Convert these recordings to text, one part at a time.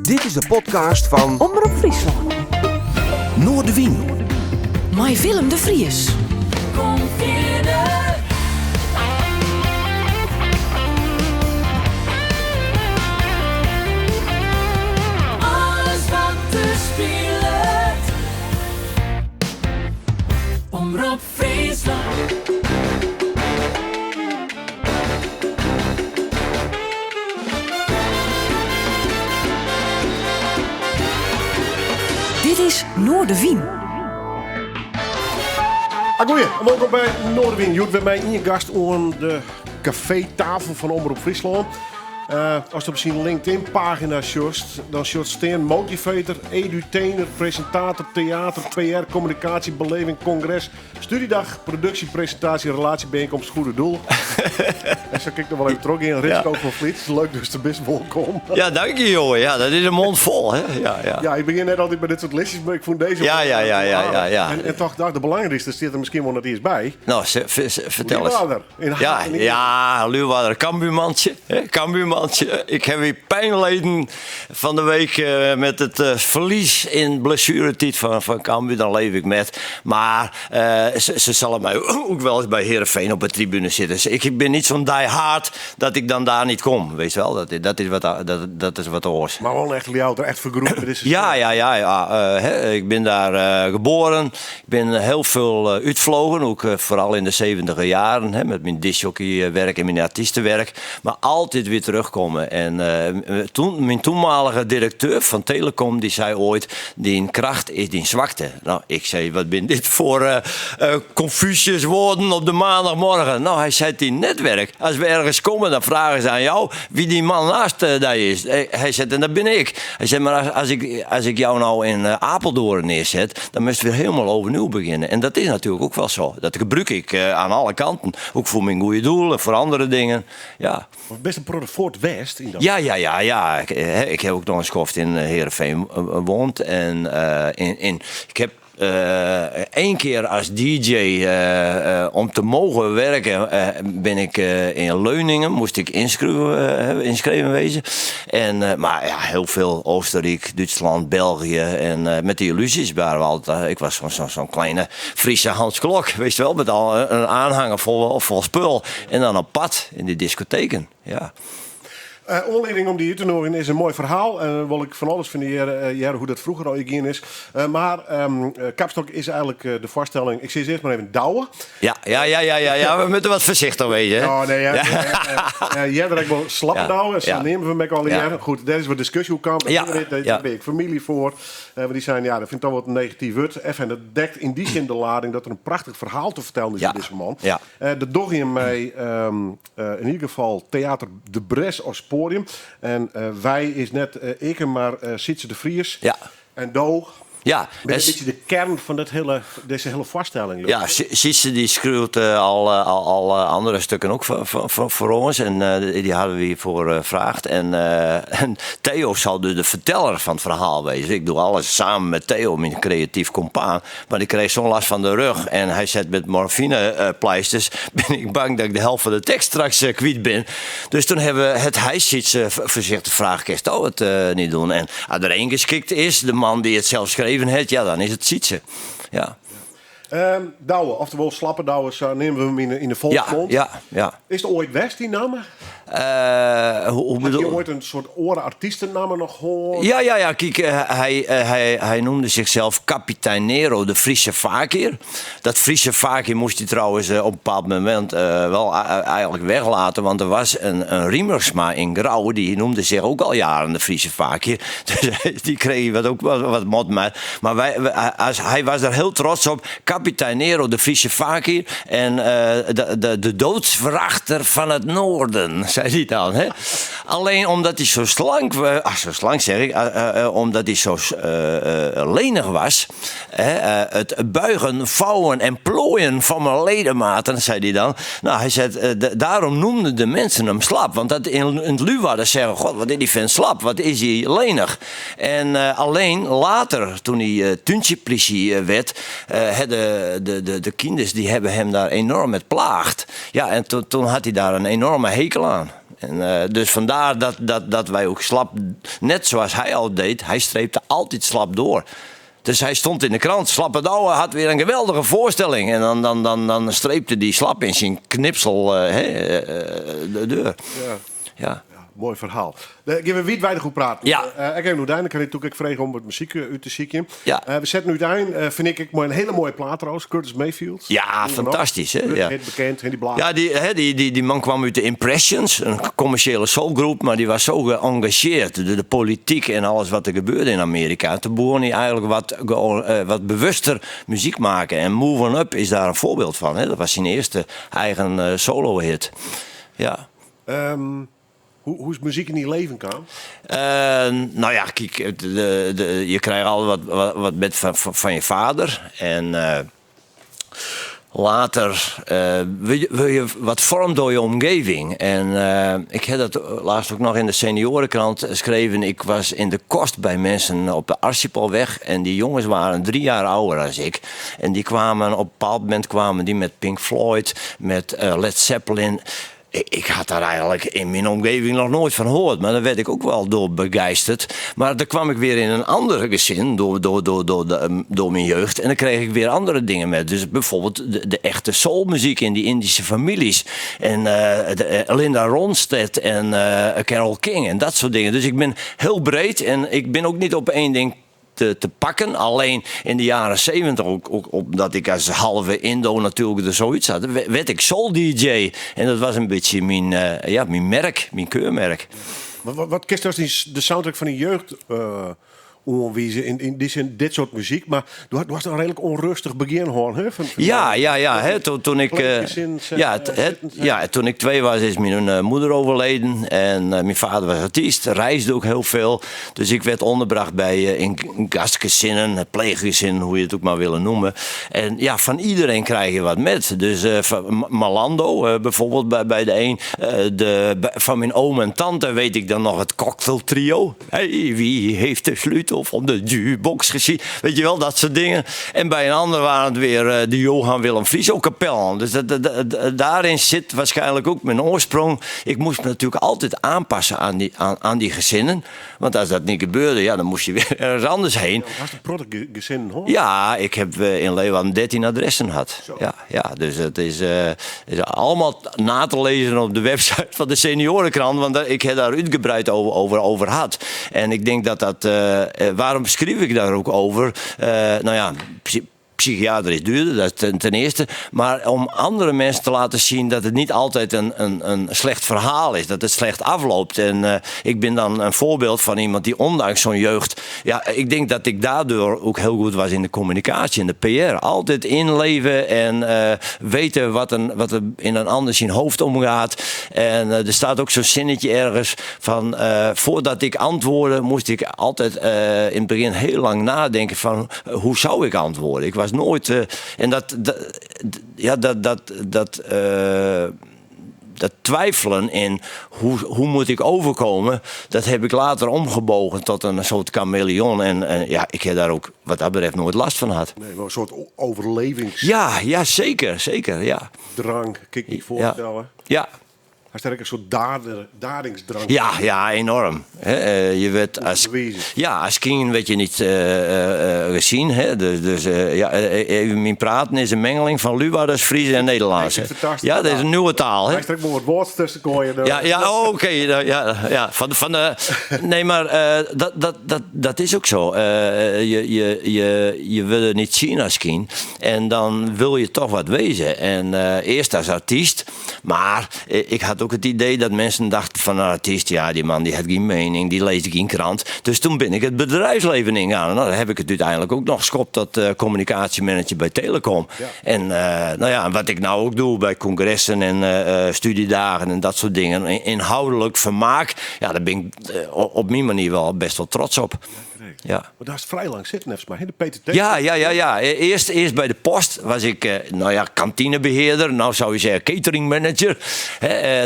Dit is de podcast fan Omrop Fryslân. Noardewyn. Mei Willem de Vries. Kom fierder. Alles wat der spilet. Omrop Fryslân. Dit is Noardewyn. Agoeie, en wolkom by Noardewyn. Hjoed wer mei ien gast oan de kafeetafel fan Omrop Fryslân. Uh, ast op syn LinkedIn-pagina sjochst, dan sjochst stean motivator, edutainer, presentator, teater, PR, kommunikaasje, beleving, kongres, Studiedag, productie, presentatie, relatiebijeenkomst, goede doel. En sa kin ik noch wol even trochgean. Ritsko van Vliet, leuk datst der bist, wolkom. Ja, dank je jongen. Ja, dat is een mond vol, hè? Ja, ja. Ja, ik begjin net altyd by dit soart listjes, mar ik fûn dizze Ja, wol ja, ja, ja, ja, ja. En toch, nou, de belangrykste stiet der miskien wol net iens by. Nou, fertel ris. Liwwadders. In Ja, hart en nieren. ja, Liwwadder, Cambuurmantsje, hè, Cambuurmantsje. Ik heb weer pijn leden van de week eh, met het eh, verlies in blessuretijd van Cambuur. Dan leef ik met. Maar eh, ze zullen mij ook wel eens bij Heerenveen op de tribune zitten. Dus ik ben niet zo'n diehard dat ik dan daar niet kom. Weet je wel, dat is wat oars. Mar wol echt Ljouwerter, echt fergroeid met dizze Ja, stêd. ja, ja, ja. Hè, ik bin daar geboren. Ik bin hiel folle útfleagen, ek foaral yn de 70 jaren, hè, met myn discjockeywerk en myn artystewerk. Mar altyd wer terugkomme. En toen, myn toenmalige direkteur fan Telecom dy sei oait, dyn kracht is dyn swakte. Nou, ik sei, wat binne dit foar Confucius woorden op de maandagmorgen? Nou, hy sei, dyn netwerk. As we ergens komme, dan frage se oan jou wie dy man naast dy is. Hy sei, en dat bin ik. Hy sei, mar as ik jou no yn Apeldoorn nearset, dan moatst wer hielendal overnieuw begjinne. En dat is natuerlik ek wol sa. Dat gebrûk ik oan alle kanten. Ek foar myn goede doel en foar oare dingen. Ja. Want bist in protte fuort west yn dat. Ja, ja, ja, ja. Ik ha ek noch in skoft yn Heerenveen woond. En ik ha één kear as DJ om te mogen werken bin ik yn Leuningen, moast ik ynskreaun wêze. En, mar ja, hiel folle Oostenryk, Dútslân, België en met de Illusies waren we altyd. Ik was zo'n kleine Friese Hans Klok, weet je wel, met al een aanhanger vol spul. En dan op pad in die discotheken, ja. Oanlieding om dy út te nûgjen is in moai ferhaal. En wol ik fan alles fan dy hearre hoe't dat froeger al gien is. Mar Kapstok is eigentlik de foarstelling. Ik sis earst mar even Douwe. Ja, ja, ja, ja, ja, ja, we moeten wat foarsichtich wêze. Hè? Oh, nee, ja, earder ek wol Slappe Douwe, sa neame we him ek allegearre. Goed, dêr is wat diskusje oer kaam. Dêr bin ik famylje foar. Want dy seinen, ja, dat fyn ik toch wat in negatyf wurd. En dat dekt yn dy sin de lading dat der in prachtich ferhaal te fertellen is oer dizze man. Dat dogge jim mei yn ieder gefal Theater de Bres as poadium. En wy is net ik, mar Sietse de Vries. En do bist in bytsje de kearn fan dat hiele, dizze hiele foarstelling. Ja, Sietse dy skriuwt al oare stikken ek foar ús en dy hawwe wy foar fraagd. En Theo sil dus de ferteller fan it ferhaal wêze. Ik doch alles samen met Theo, myn kreatyf kompaan. Mar dy kreeg zo'n last fan de rug en hy sei met morfinepleisters bin ik bang dat ik de helte fan de tekst straks kwyt bin. Dus toen hawwe we it hy Sietse foarsichtich frage, kinsto it net dwaan? En as der ien geskikt is, de man dy't it sels skreaun hat, ja, dan is it Sietse. Ja. Douwe, oftewol Slappe Douwe, sa neame we him yn de folksmond. Ja, ja, ja. Is it oait west, dy namme? Hoe Hat bedoel hy oait in soart oare artystenamme noch hân? Ja, ja, ja. Kijk, hy noemde zichzelf Kapitein Nero, de Friese Fakir. Dat Friese Fakir moast hy trouwens op in bepaald momint wol eigentlik weglaten, want der was in Riemersma yn Grou, dy noemde sich ek al jaren de Friese Fakir. Dus dy kreeg wat ek wat mot mei. Mar wy, as, hy was der hiel trots op. Kapitein Nero, de Friese Fakir en de doodsverachter van het noorden, sei hy dan. Hè? Allinne omdat hy sa slank, ach, sa slank sis ik, omdat hy sa lenich was, hè, it buigen, vouwen en plooien fan myn ledematen, sei hy dan. Nou, hy sei, daarom noemden de mensen hem slap, want dat yn it Liwwadde sizze, god, wat is dy fint slap, wat is hy lenich. En allinne later, toen hy túntsjeplysje werd, ha de kinders dy hawwe him dêr enoarm mei plaagd. Ja, en toen hat hy dêr in enoarme hekel oan. En dus vandaar dat, dat, dat wij ook slap, net zoals hij al deed, hij streepte altijd slap door. Dus hij stond in de krant, Slappe Douwe had weer een geweldige voorstelling. En dan, dan, dan, dan streepte die slap in zijn knipsel hè, de deur. Ja. Ja. Ja, mooi verhaal. Gean we wiidweidich oer praten. Ja. Ik even útein, dan kan ik natuurlijk frege om wat muzyk út te sykjen. Ja. We setten útein, fyn ik, ek mei in hiele moaie plaat trouwens, Curtis Mayfield. Ja, Ken je nog? fantastisch, hè? Grut Ja. hit, bekend, hè, die blaad. Ja, die, hè, die, die, die man kwam uit de Impressions, een commerciële soulgroep, maar die was zo geëngageerd door de politiek en alles wat er gebeurde in Amerika. Toen begon hij eigenlijk wat bewuster muziek maken. En Move On Up is daar een voorbeeld van. Hè? Dat was zijn eerste eigen solo-hit. Ja. Hoe is muzyk yn dyn leven kaam? Nou ja, kijk, het, de, de, je krijgt al wat, wat, wat met van, van, van je vader. En later wil je wat vormt door je omgeving. En ik heb dat laatst ook nog in de seniorenkrant geschreven. Ik was in de kost bij mensen op de Archipelweg. En die jongens waren 3 jaar ouder dan ik. En die kwamen, op een bepaald moment kwamen die met Pink Floyd, met Led Zeppelin. Ik had daar eigenlijk in mijn omgeving nog nooit van gehoord. Maar daar werd ik ook wel door begeisterd. Maar dan kwam ik weer in een ander gezin door mijn jeugd. En dan kreeg ik weer andere dingen mee. Dus bijvoorbeeld de echte soulmuziek in die Indische families. En de Linda Ronstadt en Carole King en dat soort dingen. Dus ik ben heel breed en ik ben ook niet op één ding te pakken. Alleen in de jaren 70, ook omdat ik als halve Indo natuurlijk er zoiets had, werd ik soul DJ. En dat was een beetje mijn merk, mijn keurmerk. Wat kiest als die, de soundtrack van de jeugd oanwize in die zin dit soort muziek, maar du hast een redelijk onrustig begin hoor, hè? Van Ja, ja, ja, hè, toen, toen ik, Pleeggezin, zeg, ja, het, hè, zittend, zeg. ja, toen ik 2 was, is mijn moeder overleden. En mijn vader was artiest, reisde ook heel veel. Dus ik werd onderbracht bij in gastgezinnen, pleeggezinnen, hoe je het ook maar willen noemen. En ja, van iedereen krijg je wat met. Dus van Malando bijvoorbeeld bij de een. Van mijn oom en tante weet ik dan nog het cocktailtrio. Hey, wie heeft de sleutel van de jukebox gezien? Weet je wel, dat soort dingen. En bij een ander waren het weer de Johan Willem Friso kapel. Dus daarin zit waarschijnlijk ook mijn oorsprong. Ik moest me natuurlijk altijd aanpassen aan die gezinnen. Want als dat niet gebeurde, ja, dan moest je weer ergens anders heen. Ja, was het protte gezinnen, hoor? Ja, ik heb in Leeuwarden 13 adressen gehad. Zo. Ja, ja, dus het is allemaal na te lezen op de website van de Seniorenkrant. Want ik heb daar uitgebreid over gehad. En ik denk dat dat... Waarom schreef ik daar ook over? Nou ja, psychiater is duurder, dat is ten eerste. Maar om andere mensen te laten zien dat het niet altijd een slecht verhaal is. Dat het slecht afloopt. En ik ben dan een voorbeeld van iemand die ondanks zo'n jeugd... Ja, ik denk dat ik daardoor ook heel goed was in de communicatie en de PR. Altijd inleven en weten wat er in een ander zijn hoofd omgaat. En er staat ook zo'n zinnetje ergens van... voordat ik antwoordde, moest ik altijd in het begin heel lang nadenken van hoe zou ik antwoorden? Ik was nooit... En dat, dat, ja, dat, dat, dat dat twijfelen in hoe moet ik overkomen, dat heb ik later omgebogen tot een soort chameleon. En ja, ik heb daar ook wat dat betreft nooit last van gehad. Nee, maar een soort overlevings- Ja, ja, zeker, zeker, ja. Drang, kan ik me voorstellen. Hij is een soort dadingsdrang. Ja, ja, enorm. Hè je werd als, Bewezen. ja, als kind werd je niet gezien. Hè? Dus, dus ja even mijn praten is een mengeling van Luwaders, Fries en Nederlands. Dat is fantastisch. Ja, dat is een nieuwe taal. Hè? Hij trekt maar wat woord tussen gooien. Dan. Ja, ja, oh, oké. Nou, ja, ja, van, van de, nee, maar dat, dat, dat, dat is ook zo. Je wil het niet zien als kind. En dan wil je toch wat wezen. En eerst als artiest. Maar ik had ook het idee dat mensen dachten van een artiest, ja, die man die had geen mening, die leest geen krant. Dus toen ben ik het bedrijfsleven ingegaan. Nou, daar heb ik het uiteindelijk ook nog geschopt, dat communicatiemanager bij Telecom. En wat ik nou ook doe bij congressen en studiedagen en dat soort dingen, inhoudelijk vermaak, ja, daar ben ik op mijn manier wel best wel trots op. Ja, Ja. Maar daar is vrij lang zitten, neffens my. De PTT. Ja, ja, ja, ja. Eerst bij de post was ik, nou ja, kantinebeheerder. Nou zou je zeggen catering manager.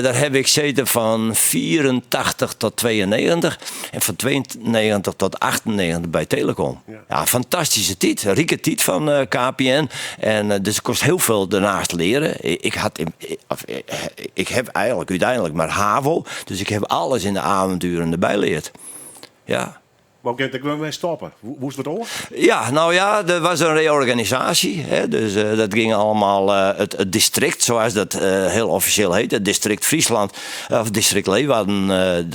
Daar heb ik gezeten van 84 tot 92. En van 92 tot 98 bij Telecom. Ja. Ja, fantastische tijd. Rieke tijd van KPN. En dus het kost heel veel daarnaast leren. Ik had in, of, ik heb eigenlijk uiteindelijk maar HAVO. Dus ik heb alles in de avonturen erbij geleerd. Ja. Maar ik wil mee stoppen. Hoe is het oor? Ja, nou ja, er was een reorganisatie. Hè, dus dat ging allemaal, het district, zoals dat heel officieel heet, het district Friesland, of district Leeuwarden,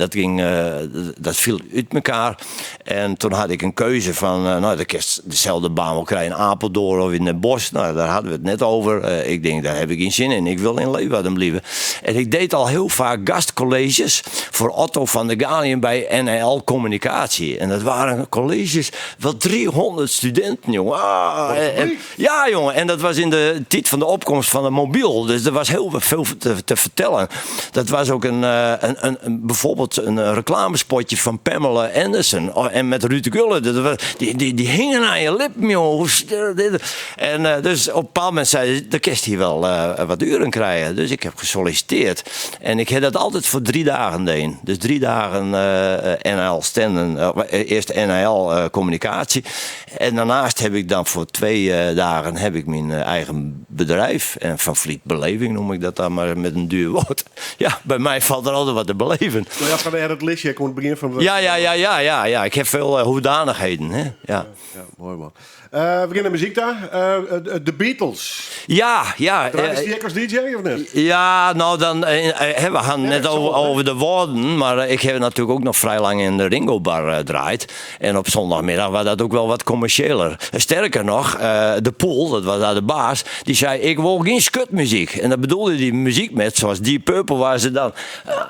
dat viel uit elkaar. En toen had ik een keuze van, nou, dan kun je dezelfde baan wel krijgen in Apeldoorn of in Den Bosch. Nou, daar hadden we het net over. Ik denk, daar heb ik geen zin in. Ik wil in Leeuwarden blijven. En ik deed al heel vaak gastcolleges voor Otto van der Galiën bij NL Communicatie. En dat waren colleges, wel 300 studenten, jongen. Wat een publiek. Ja, jongen. En dat was in de tijd van de opkomst van de mobiel. Dus er was heel veel te vertellen. Dat was ook bijvoorbeeld een reclamespotje van Pamela Anderson. Oh, en met Ruud Gullit. Dat was, die hingen aan je lippen, jongen. Hoe dit. En dus op een bepaald moment zei ze, de kerst hier wel wat uren krijgen. Dus ik heb gesolliciteerd. En ik heb dat altijd voor 3 dagen deed. Dus 3 dagen NL Stenden, eerst NL communicatie. En daarnaast heb ik dan voor 2 dagen heb ik mijn eigen bedrijf. En Van Vliet Beleving noem ik dat dan maar met een duur woord. Ja, bij mij valt er altijd wat te beleven. Nou ja, van het listje, ik kom het begin van de Ja, ja, ja, ja, ja, ja. Ik heb veel hoedanigheden. Hè? Ja. Ja, ja, mooi man. We beginnen de muziek daar. De Beatles. Ja, ja. Draai je die ook als DJ of niet? Ja, nou dan, hè, we gaan Ja, net dat is wel, hè? over de woorden, maar ik heb natuurlijk ook nog vrij lang in de Ringo Bar gedraaid. En op zondagmiddag was dat ook wel wat commerciëler. Sterker nog, de Pool, dat was daar de baas, die zei, ik wil geen skutmuziek. En dat bedoelde die muziek met, zoals Deep Purple, waar ze dan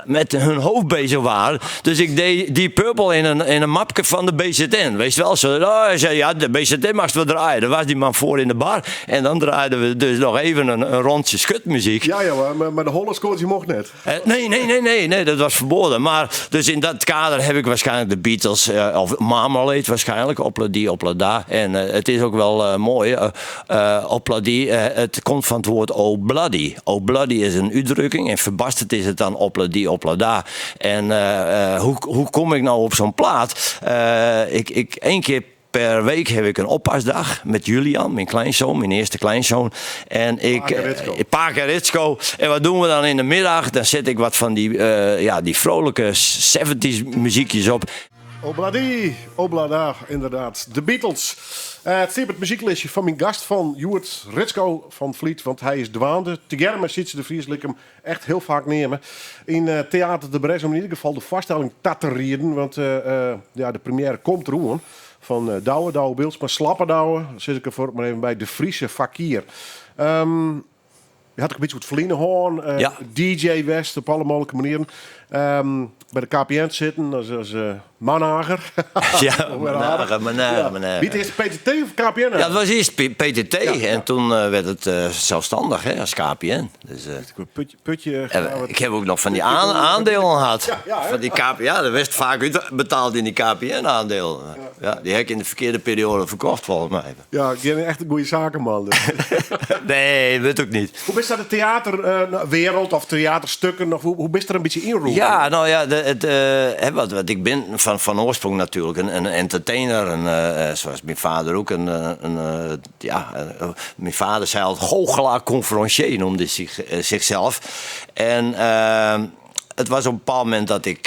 met hun hoofd bezig waren. Dus ik deed Deep Purple in een mapje van de BZN. Weet je wel? Zo, oh, hij zei, ja, de BZN mag wel draaien. Daar was die man voor in de bar. En dan draaiden we dus nog even een rondje skutmuziek. Ja, ja, maar de Hollandse mocht net. Nee, nee, nee, nee, nee, dat was verboden. Maar dus in dat kader heb ik waarschijnlijk de Beatles, of Marmalade waarschijnlijk, Ob-La-Di, Ob-La-Da. En het is ook wel mooi, Ob-La-Di, het komt van het woord Oh Bloody. Oh Bloody is een uitdrukking en verbasterd is het dan Ob-La-Di, Ob-La-Da. En hoe kom ik nou op zo'n plaat? Één keer per week heb ik een oppasdag met Julian, mijn kleinzoon, mijn eerste kleinzoon. En ik, Pake Ritsko. Pake Ritsko. En wat doen we dan in de middag? Dan zet ik wat van die vrolijke 70s muziekjes op. Ob-La-Di, Ob-La-Da, inderdaad. De Beatles. Het is het muzieklistje van mijn gast van Joert Ritsko van Vliet, want hij is dwaande. Together met Sietse de Vries liet ik hem echt heel vaak nemen. In Theater de Bres om in ieder geval de vaststelling taterieren, want de première komt roen van Douwe, Douwe Bilts, maar Slappe Douwe, daar zit ik er voor maar even bij, de Friese fakir. Je had ook een beetje wat verliezen hoorn, DJ West op alle mogelijke manieren. Bij de KPN zitten als manager. Ja, Of bij de manager, aardig. manager, Ja. manager. Wie het eerst PTT of KPN? Ja, het was eerst PTT Ja, en ja. toen werd het zelfstandig, hè, als KPN. Dus Ik heb putje en gedaan wat ik heb ook nog van die putje doen. aandelen gehad. Ja, ja, hè? Van die KPN, ja, dat werd vaak uitbetaald in die K P N-aandelen. Ja, die heb ik in de verkeerde periode verkocht, volgens mij. Ja, ik ben echt een goede zakenman. Dus. Nee, weet ook niet. Hoe is dat de theaterwereld of theaterstukken? Of hoe is er een beetje inroepen? Ja, nou ja, de, het hè, wat, wat ik ben van oorsprong natuurlijk een entertainer. Een zoals mijn vader ook. Mijn vader zei altijd goochelaar conferencier noemde zichzelf. En het was op een bepaald moment dat ik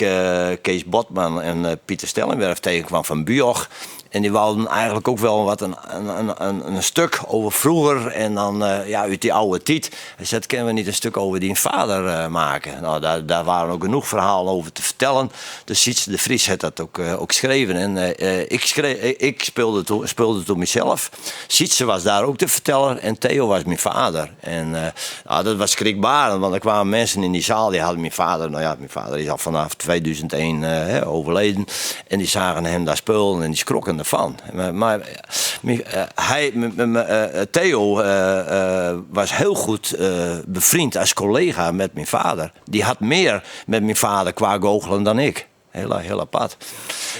Kees Botman en Pieter Stellingwerf tegenkwam van Buog. En die wouden eigenlijk ook wel wat een stuk over vroeger en dan uit die oude tijd. Hij zei, kunnen we niet een stuk over die vader maken? Nou, daar waren ook genoeg verhalen over te vertellen. Dus Sietse de Vries had dat ook geschreven. En ik speelde toen mezelf. Sietse was daar ook de verteller en Theo was mijn vader. En dat was schrikbarend, want er kwamen mensen in die zaal die hadden mijn vader. Nou ja, mijn vader is al vanaf 2001 overleden. En die zagen hem daar spelen en die schrokken ervan. Maar Theo was heel goed bevriend als collega met mijn vader. Die had meer met mijn vader qua goochelen dan ik. Heel, heel apart.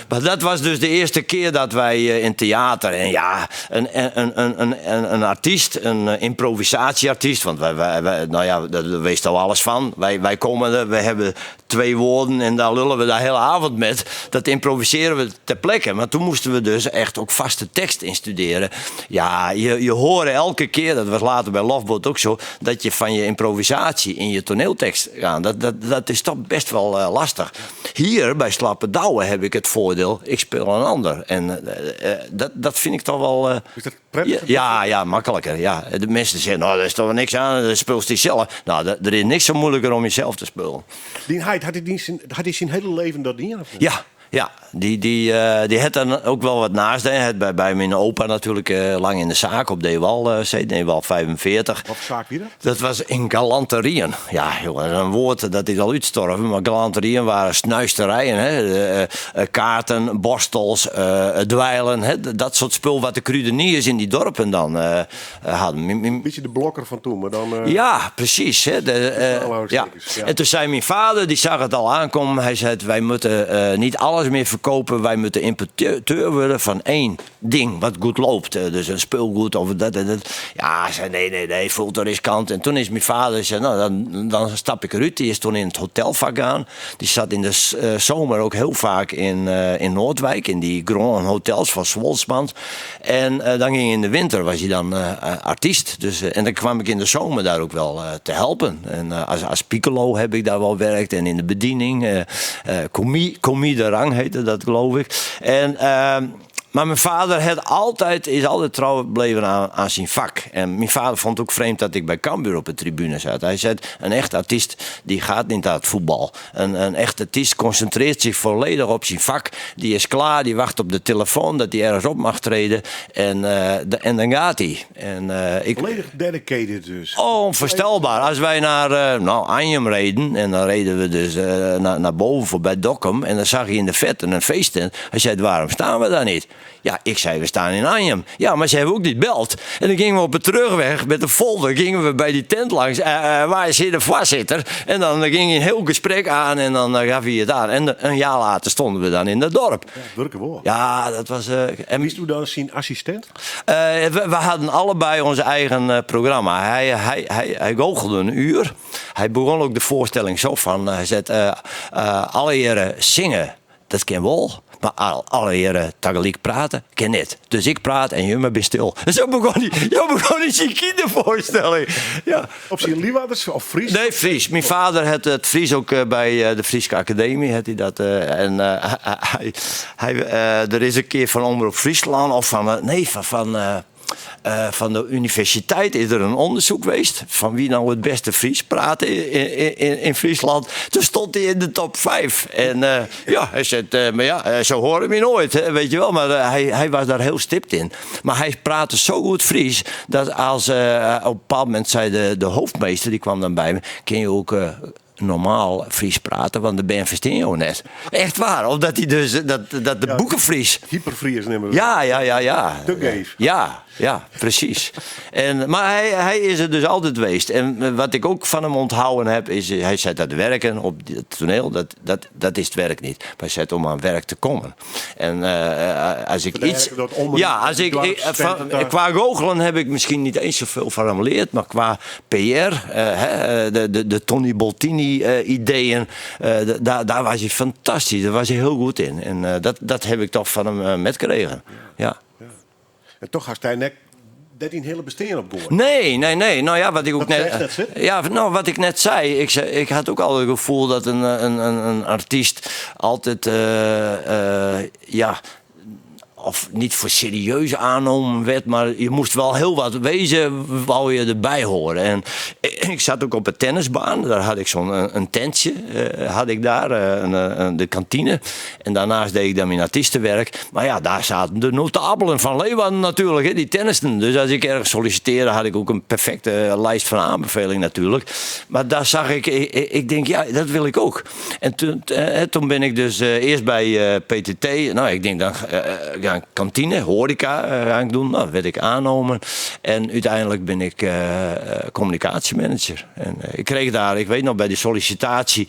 Maar dat was dus de eerste keer dat wij in theater... En ja, een artiest, een improvisatieartiest... Want wij, nou ja, daar weet al alles van. Wij komen er, we hebben twee woorden en daar lullen we de hele avond met. Dat improviseren we ter plekke. Maar toen moesten we dus echt ook vaste tekst instuderen. Ja, je hoorde elke keer, dat was later bij Love Boat ook zo... dat je van je improvisatie in je toneeltekst gaat. Dat is toch best wel lastig. Hier bij Slappe Douwe heb ik het voordeel, ik speel een ander. En dat vind ik toch wel... Is dat prettig? Ja, makkelijker. Ja. De mensen zeggen, nou, daar is toch wel niks aan, dat speelt hij zelf. Nou, er is niks zo moeilijker om jezelf te spelen. Dyn heit, had hij zijn hele leven dat dien? Of niet? Ja, ja. Die had dan ook wel wat naast. Hè. Het bij mijn opa natuurlijk lang in de zaak op Dewal, Dewal 45. Wat voor zaak wie dat? Dat was in galanterieën. Ja, jongen, dat is een woord dat is al uitstorven. Maar galanterieën waren snuisterijen. Hè. Kaarten, borstels, dweilen. Hè. Dat soort spul wat de kruideniers in die dorpen dan hadden. Beetje de blokker van toen, maar dan Ja, precies. Hè. Aanhalingstekens, ja. En toen zei mijn vader, die zag het al aankomen. Hij zei, wij moeten niet alles meer verkopen. Wij moeten importeur worden van één ding wat goed loopt. Dus een speelgoed of dat en dat. Ja, hij zei, nee, nee, nee, voelt er riskant. En toen is mijn vader, zei, nou, dan stap ik eruit. Die is toen in het hotelvak gaan. Die zat in de zomer ook heel vaak in Noordwijk, in die Grand Hotels van Zwolsmans. En dan ging hij in de winter, was hij dan artiest. Dus, en dan kwam ik in de zomer daar ook wel te helpen. En als piccolo heb ik daar wel gewerkt en in de bediening. Commis de rang heette dat, geloof ik. En, maar mijn vader is altijd trouw gebleven aan zijn vak. En mijn vader vond het ook vreemd dat ik bij Cambuur op de tribune zat. Hij zei, een echt artiest die gaat niet naar het voetbal. Een echt artiest concentreert zich volledig op zijn vak. Die is klaar, die wacht op de telefoon dat hij ergens op mag treden. En dan gaat hij. En ik Volledig dedicated dus. Onvoorstelbaar. Als wij naar Anjem reden, en dan reden we dus naar boven voorbij Dokkum. En dan zag hij in de verte een feesttent. Hij zei, waarom staan we daar niet? Ja, ik zei, we staan in Anjem. Ja, maar ze hebben ook niet beld. En dan gingen we op de terugweg met de folder, gingen we bij die tent langs. Waar zit de voorzitter? En dan ging hij een heel gesprek aan en dan gaf hij het aan. En een jaar later stonden we dan in het dorp. Ja, werken wel. Ja, dat was, en Wie is toen dan zijn assistent? We hadden allebei ons eigen programma. Hij goochelde een uur. Hij begon ook de voorstelling zo van, hij zei, alle heren zingen, dat ken wel. Maar alle heren tegelijk praten, ken niet. Dus ik praat en jullie ben stil. En zo begon hij, zo begon hij zijn kindervoorstelling. Ja. Op zijn Liwaders of Fries? Nee, Fries. Mijn vader had het Fries ook bij de Frieske Academie. Had hij dat en er is een keer van Omroep Friesland of van nee, van, van van de universiteit is er een onderzoek geweest van wie nou het beste Fries praat in Friesland. Toen stond hij in de top 5. En ja, hij zei, maar ja, zo horen we nooit, hè, weet je wel. Maar hij was daar heel stipt in. Maar hij praatte zo goed Fries dat als op een bepaald moment zei de hoofdmeester, die kwam dan bij me, kun je ook normaal Fries praten, want de ben verstaan jou net. Echt waar, omdat hij dus dat de Ja, boeken Fries. Hyperfries nemen we. Ja, ja, ja, ja. Te geef. Ja, ja, precies. Maar hij is er dus altijd geweest. En wat ik ook van hem onthouden heb, is, hij zei dat werken op het toneel, dat is het werk niet. Maar hij zei om aan werk te komen. En als ik Dat iets dat om een Ja, als ik, dwars ik, van, stand daar. qua goochelen heb ik misschien niet eens zoveel van hem geleerd, maar qua PR, hè de Tony Boltini ideeën, daar was hij fantastisch. Daar was hij heel goed in. En dat heb ik toch van hem metgekregen. Ja. Ja. En toch had hij net dat hij een hele bestaan op gooien. Nee, nee, nee. Nou ja, wat ik ook Dat net, zegt dat zit. Ja, nou, wat ik net zei. Ik zei, ik had ook al het gevoel dat een artiest altijd ja, of niet voor serieus aangenomen werd, maar je moest wel heel wat wezen, wou je erbij horen. En ik zat ook op een tennisbaan, daar had ik zo'n een tentje had ik daar, de kantine. En daarnaast deed ik dan mijn artiestenwerk. Maar ja, daar zaten de notabelen van Leeuwarden natuurlijk, hè, die tennisten. Dus als ik ergens solliciteerde, had ik ook een perfecte lijst van aanbeveling natuurlijk. Maar daar zag ik, ik denk, ja, dat wil ik ook. En toen ben ik dus eerst bij PTT, nou, ik denk dan ja, kantine, horeca ga ik doen. Nou, dat werd ik aangenomen. En uiteindelijk ben ik communicatiemanager manager. En ik kreeg daar, ik weet nog bij die sollicitatie,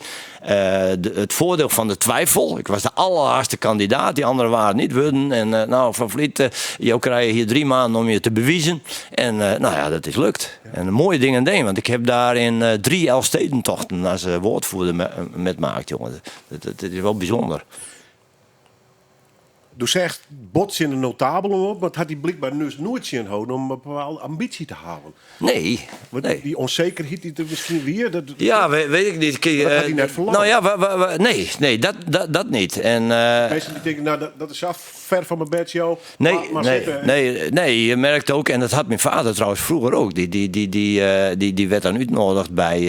het voordeel van de twijfel. Ik was de allerlaatste kandidaat, die anderen waren niet worden. En nou, Van Vliet, jou krijg je hier 3 maanden om je te bewijzen. En nou ja, dat is lukt. En mooie dingen deed, want ik heb daarin 3 Elfstedentochten als woordvoerder met maakt, jongen. Dat is wel bijzonder. Du zegt bots in de notabelen op, maar het had hij blijkbaar nu nooit zin houden om een bepaalde ambitie te halen. Nee, Want nee. die onzekerheid die er misschien weer... Dat, Ja, weet ik niet. Kijk, Dat had hij net verloren. Nou ja, nee, nee, dat niet. En Mensen die denken, nou, dat is af, ver van mijn bed, joh. Nee, Laat maar nee, zitten. nee, nee, je merkt ook, en dat had mijn vader trouwens vroeger ook. Die werd dan uitgenodigd bij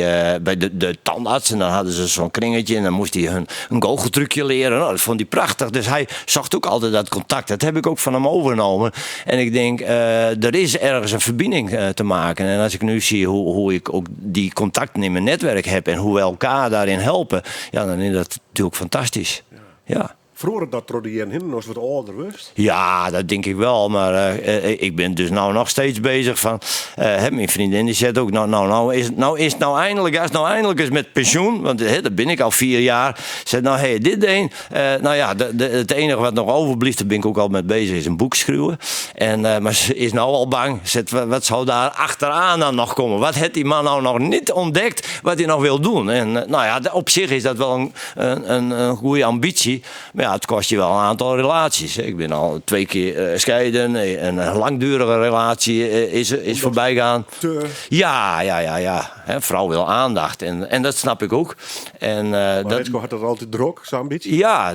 de tandarts. En dan hadden ze zo'n kringetje en dan moest hij hun een goocheltrucje leren. Nou, dat vond hij prachtig. Dus hij zocht ook altijd dat contact. Dat heb ik ook van hem overgenomen. En ik denk, er is ergens een verbinding te maken. En als ik nu zie hoe ik ook die contacten in mijn netwerk heb en hoe we elkaar daarin helpen, ja, dan is dat natuurlijk fantastisch. Ja. Ja. Vroeger dat door de jaren heen, als wat ouder was? Ja, dat denk ik wel. Maar ik ben dus nou nog steeds bezig van hè, mijn vriendin die zegt ook, nou, nou, nou is het nou, is het nou eindelijk, als het nou eindelijk is met pensioen, want hè, dat ben ik al 4 jaar. Zegt, nou, hey, dit ding, nou ja, het enige wat nog overblijft, daar ben ik ook al mee bezig, is een boek schrijven. En maar ze is nou al bang. Zegt, wat zou daar achteraan dan nog komen? Wat heeft die man nou nog niet ontdekt wat hij nog wil doen? En nou ja, op zich is dat wel een goede ambitie. Maar ja, het kost je wel een aantal relaties. Hè. Ik ben al 2 keer gescheiden. Een langdurige relatie is Omdat voorbijgaan. te Ja, ja, ja, ja. Hè, vrouw wil aandacht. En dat snap ik ook. En Maar dat Ritsko had dat altijd druk, zo'n ambitie? Ja,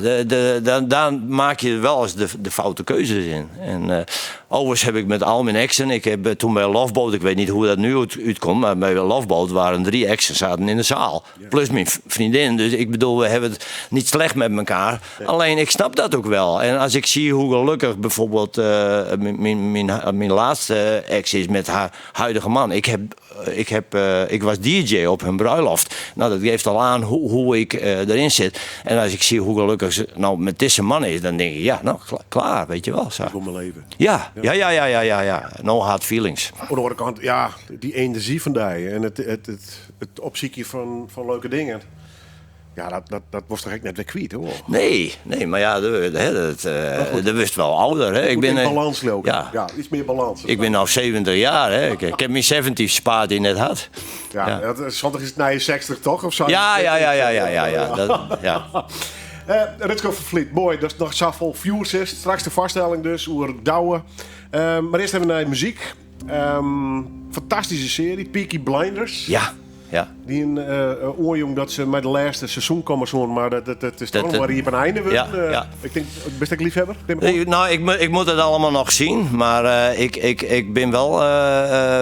daar maak je wel eens de foute keuzes in. En overigens heb ik met al mijn exen... Ik heb toen bij Love Boat, ik weet niet hoe dat nu uitkomt... maar bij Love Boat waren 3 exen zaten in de zaal. Plus mijn vriendin. Dus we hebben het niet slecht met elkaar. Alleen, ik snap dat ook wel. En als ik zie hoe gelukkig bijvoorbeeld mijn laatste ex is met haar huidige man. Ik was DJ op hun bruiloft. Nou, dat geeft al aan hoe ik erin zit. En als ik zie hoe gelukkig ze nou met deze man is, dan denk ik, ja, nou, klaar, weet je wel. Zo. Ik wil mijn leven. Ja, ja, ja, ja, ja, ja, ja. No hard feelings. Aan de andere kant, ja, die energie van die en het opziekje van leuke dingen. Ja, dat was toch echt net weer kwijt, hoor. Nee, nee, maar ja, Maar goed. dat wist wel ouder, hè. Ik Moet ben, in balans lopen. ja. Ja, iets meer balans. Ik ben nou 70 jaar, hè. Ik heb mijn 70 spaart die net had. Ja, Ja. dat is, zondag is het naar je 60, toch? Of zou je Ja, het ja, ja, ja, weten? ja, ja, ja. Dat, ja. Ritsko van Vliet, mooi. Dat is nog zo vol vuur is. Straks de vaststelling dus, oer Douwe. Maar eerst even naar de muziek. Fantastische serie, Peaky Blinders. Ja. Ja. Die een oorjong dat ze met de laatste seizoen komen zo'n, maar dat is toch maar hier op een einde worden. Ik denk, best ik liefhebber? Neem ik Nee, op. nou, ik moet het allemaal nog zien, maar ik ben wel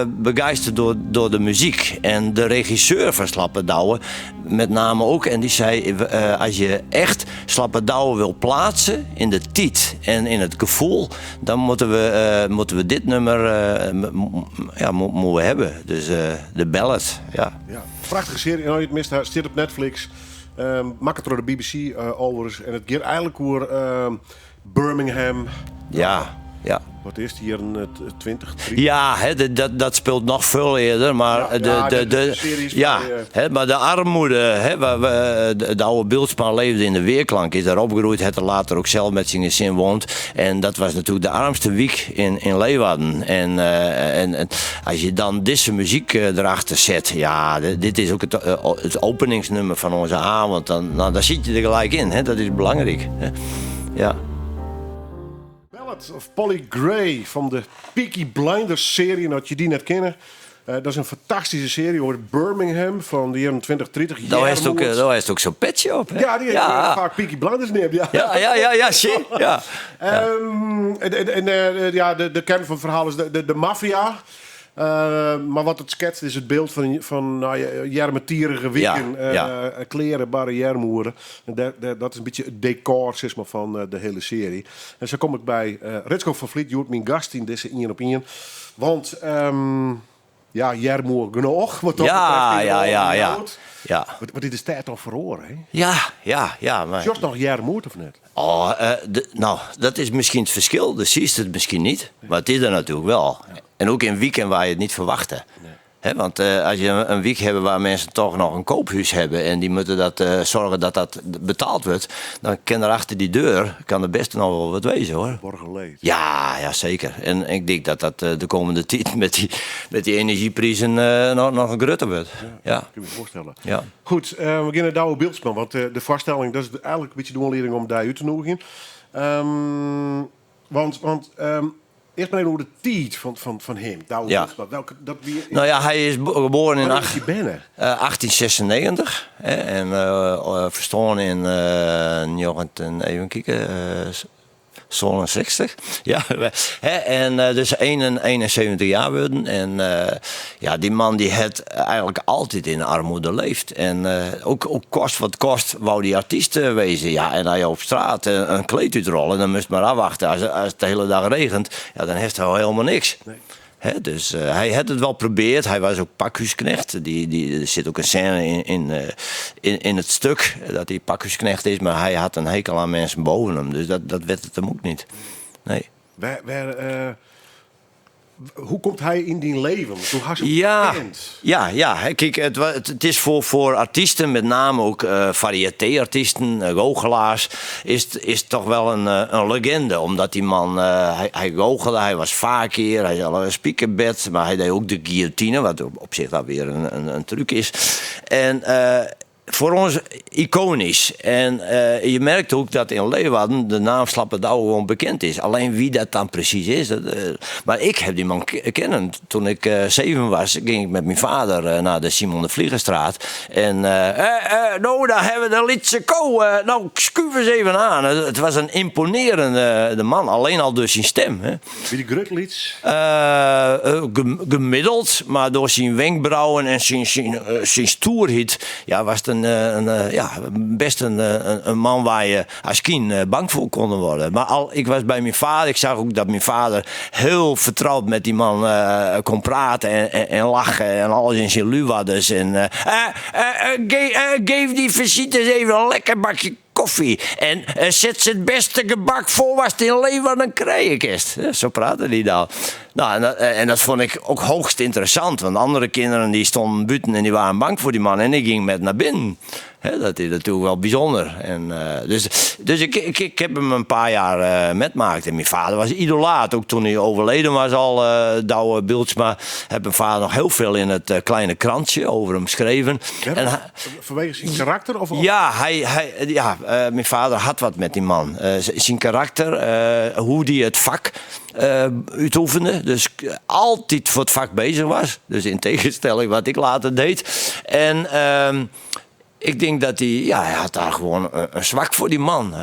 begeisterd door de muziek. En de regisseur van Slappe Douwe, met name ook, en die zei, als je echt Slappe Douwe wil plaatsen in de tijd en in het gevoel, dan moeten we dit nummer ja, moeten we hebben. Dus de ballad, ja. Ja. Prachtige serie, nou, je het mist, het zit op Netflix. Maak het door de BBC overigens. En het gaat eigenlijk over Birmingham. Ja, ja. Wat is het hier, een 20, 3? Ja, hè, dat speelt nog veel eerder. Maar Ja, ja, de serie is vrij de armoede, hè, waar we, de oude Bultsma leefde in de Weerklank, is daar opgegroeid, het er later ook zelf met zijn gezin woont. En dat was natuurlijk de armste wijk in Leeuwarden. En als je dan deze muziek erachter zet, ja, dit is ook het openingsnummer van onze avond. Dan, nou, daar zit je er gelijk in, hè, dat is belangrijk. Hè. Ja. Ballad of Polly Gray van de Peaky Blinders serie, dat je die net kennen. Dat is een fantastische serie over Birmingham van de jaren 20, 30. Daar heeft ook, Jermoed. daar heeft ook zo'n petje op, hè? Ja, die heeft vaak Peaky Blinders neemt. Ja. Ja, ja, ja, ja, shit. Ja. En ja, de kern van het verhaal is de maffia. Maar wat het schetst is het beeld van jermetierige wieken, kleren, barre jermoeren. En dat is een beetje het decor, zeg maar, van de hele serie. En zo kom ik bij Ritsko van Vliet, Joert mijn gast in deze 1 op 1. Want ja, jermoer genoeg, wat dat betreft in de oorlog houdt. Wat dit is tijd al verloren, hè? Ja, ja, ja, maar Is nog jermoer of net? Oh de, nou, dat is misschien het verschil. De zie je het misschien niet, maar het is er natuurlijk wel. En ook in weekend waar je het niet verwachtte. Hè, want as je in wyk hawwe waar minsken toch noch in koophuis hawwe en dy moatte dat soargje dat dat betaald wurdt, dan kin der achter dy deur kan der best noch wol wat weze hoor. Borgen leed. Ja, ja zeker. En ik denk dat dat de komende tiid met dy energieprizen noch grutter wurdt. Ja. Kin ik my foarstelle. Ja. Goed, we gean nei Douwe Bylsma, want de foarstelling, dat is eigenlik in bytsje de oanlieding om dy út te nûgjen. Want earst mar even oer de tiid fan him, Douwe Ja. Bylsma. Welke, dat wie, Nou ja, hy is geboren yn Wannear acht- is hy berne? 1896 hè, en ferstoarn yn 19, even kijken, 67. Ja, hè, en dus 71 jaar wurden. En ja, dy man dy hat eigenlik altyd yn armoede leefd. En ook kost wat kost wou dy artyst weze. Ja, en as je op straat in kleed útrolle, dan moatst mar ôfwachtsje. As it de hiele dag regent, ja, dan hast al hielendal niks. Nee. Hè, dus hy hat it wol probearre. Hy wie ek pakhúsknecht. Der sit ek in sêne yn it stik dat hy pakhúsknecht is, mar hy hat in hekel oan minsken boppe him. Dus dat wurdt it him ek net. Nee. Hoe komt hy yn dyn leven? Hoe hast him kend? Ja, ja. Hè, kijk, het is voor artiesten, met name ook variété-artiesten, goochelaars, is toch wel een legende. Omdat die man, hij goochelde, hij was vaak hier, hij had een spikerbed, maar hij deed ook de guillotine, wat op zich dan weer een truc is. En voor ons iconisch. En je merkt ook dat in Leeuwarden de naam Slappe Douwe gewoon bekend is. Alleen wie dat dan precies is. Maar ik heb die man kennen. Toen ik 7 was, ging ik met mijn vader naar de Simon de Vliegerstraat. En nou, daar hebben we de Lytse Ko. Nou, skuif eens even aan. Het was een imponerende de man. Alleen al door zijn stem. Hè. Wie dy grut, lyts? Gemiddeld, maar door zijn wenkbrauwen en zijn stoerheid, ja, was het ja, best een man waar je als kind bang voor kon worden. Maar al, ik was bij mijn vader, ik zag ook dat mijn vader heel vertrouwd met die man kon praten en lachen en alles in zijn Leeuwardens. En geef die visites even een lekker bakje koffie. En zet ze het beste gebak voor was het in Leeuwarden krijen kinst. Ja, zo praatte hij dan. Nou, en dat vond ik ook hoogst interessant. Want andere kinderen die stonden buiten en die waren bang voor die man. En ik ging met naar binnen. Hè, dat is natuurlijk wel bijzonder. En dus ik heb hem een paar jaar metmaakt. En mijn vader was idolaat. Ook toen hij overleden was al, Douwe Bylsma, heb mijn vader nog heel veel in het kleine krantje over hem geschreven. Ja, En hij vanwege zijn karakter? Of? Ja, mijn vader had wat met die man. Zijn karakter, hoe die het vak uitoefende. Dus altijd voor het vak bezig was. Dus in tegenstelling wat ik later deed. En ik denk dat hij, ja, hij had daar gewoon een zwak voor die man.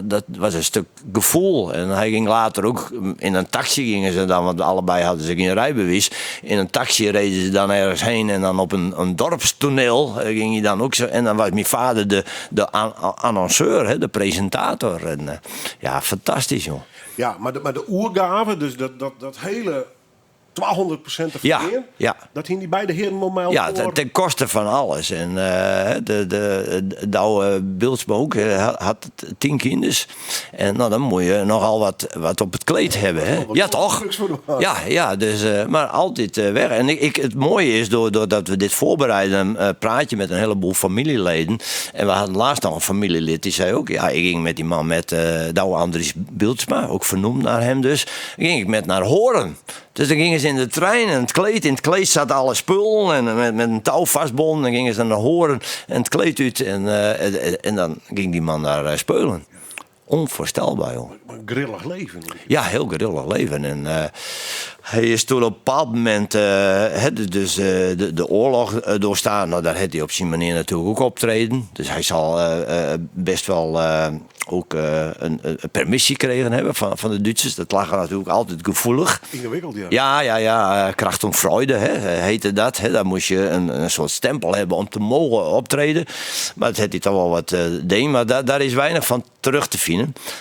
Dat was een stuk gevoel. En hij ging later ook in een taxi gingen ze dan, want allebei hadden ze geen rijbewijs. In een taxi reden ze dan ergens heen en dan op een dorpstoneel ging hij dan ook zo. En dan was mijn vader de annonceur, hè, de presentator. En ja, fantastisch, joh. Ja, maar de oergave, dus dat hele 200% te verkeer, dat hing die beide heren normaal Ja, voor. ten koste van alles. En de Douwe Bylsma ook had 10 kinders. En dan moet je nogal wat op het kleed hebben. Hè? Wat Ja, toch? drugs voor de man. Ja, ja, dus, maar altijd weg. En het mooie is, doordat we dit voorbereiden, praat je met een heleboel familieleden. En we hadden laatst nog een familielid die zei ook, ja, ik ging met die man met Douwe Andries Bylsma, ook vernoemd naar hem dus, ging ik met naar Hoorn. Dus dan gingen ze in de trein en in het kleed zat alle spullen en met een touw vastbonden. Dan gingen ze naar Hoorn en het kleed uit en dan ging die man daar speulen. Onvoorstelbaar, joh. Maar een grillig leven. Ja, heel grillig leven. En hij is toen op een bepaald moment hè, dus de oorlog doorstaan. Nou, daar had hij op zijn manier natuurlijk ook optreden. Dus hij zal best wel ook een permissie gekregen hebben van de Duitsers. Dat lag natuurlijk altijd gevoelig. Ingewikkeld, ja. Ja, ja, ja. Kracht om Freude, hè, heette dat. Hè. Daar moest je een soort stempel hebben om te mogen optreden. Maar dat had hij toch wel wat deed. Maar daar is weinig van terug te vinden.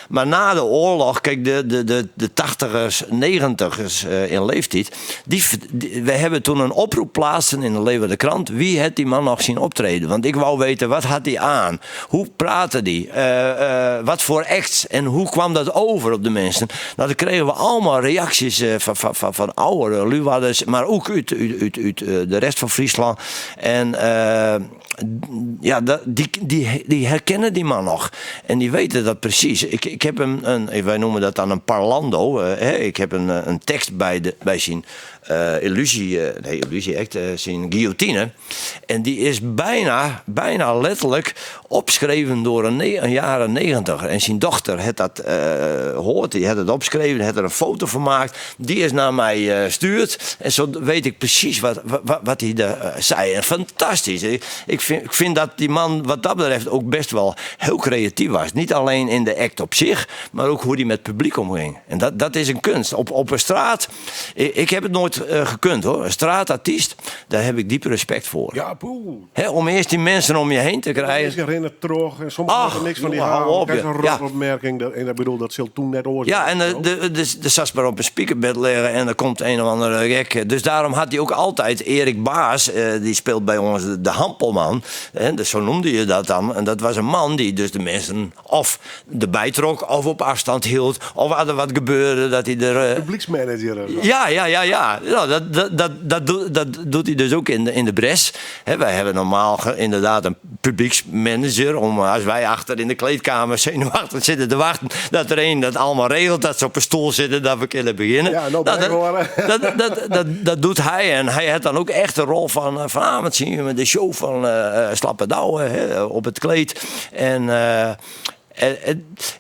Maar na de oorlog, kijk, de 80ers, 90ers in leeftijd, we hebben toen een oproep plaatsen in de Leeuwarden Krant. Wie had die man nog zien optreden? Want ik wou weten, wat had hij aan? Hoe praatte die? Wat voor acts en hoe kwam dat over op de mensen? Nou, dan kregen we allemaal reacties van oude Luwarders, maar ook uit de rest van Friesland. En ja, die herkennen die man nog. En die weten dat precies. Ik heb een, wij noemen dat dan een parlando. Hè, ik heb een tekst bij zijn illusie, nee, illusie act, zijn guillotine. En die is bijna letterlijk opgeschreven door een jaren 90. En zijn dochter had dat gehoord, die had het opgeschreven, had er een foto van gemaakt. Die is naar mij gestuurd. En zo weet ik precies wat hij daar zei. En fantastisch. Ik vind dat die man wat dat betreft ook best wel heel creatief was. Niet alleen in de act op zich, maar ook hoe hij met het publiek omging. En dat is een kunst. Op een straat, ik heb het nooit gekund hoor. Een straatartiest, daar heb ik diep respect voor. Ja, poeh. Hè, om eerst die mensen om je heen te krijgen. Mensen rennen terug en sommigen Ach, hebben niks van die jongen, hou haren. op, Krijg ja. een rotopmerking. En dat bedoel, dat zult toen net oorzaken. Ja, en de zat maar op een speakerbed liggen en er komt een of andere gek. Dus daarom had hij ook altijd Erik Baas, die speelt bij ons de Hampelman. Hè, dus zo noemde je dat dan. En dat was een man die dus de mensen of erbij trok of op afstand hield. Of als er wat gebeurde dat hij er Publieksmanager of zo. Ja, ja, ja, ja. Nou, dat doet hij dus ook in de bres. Hè, wij hebben normaal inderdaad een publieksmanager. Om als wij achter in de kleedkamer zenuwachtig zitten te wachten, dat er een dat allemaal regelt, dat ze op een stoel zitten, dat we kunnen beginnen. Ja, nou, Nou, ben ik hoor. dat doet hij. En hij heeft dan ook echt de rol van vanavond zien we de show van Slappe Douwe, hè, op het kleed. En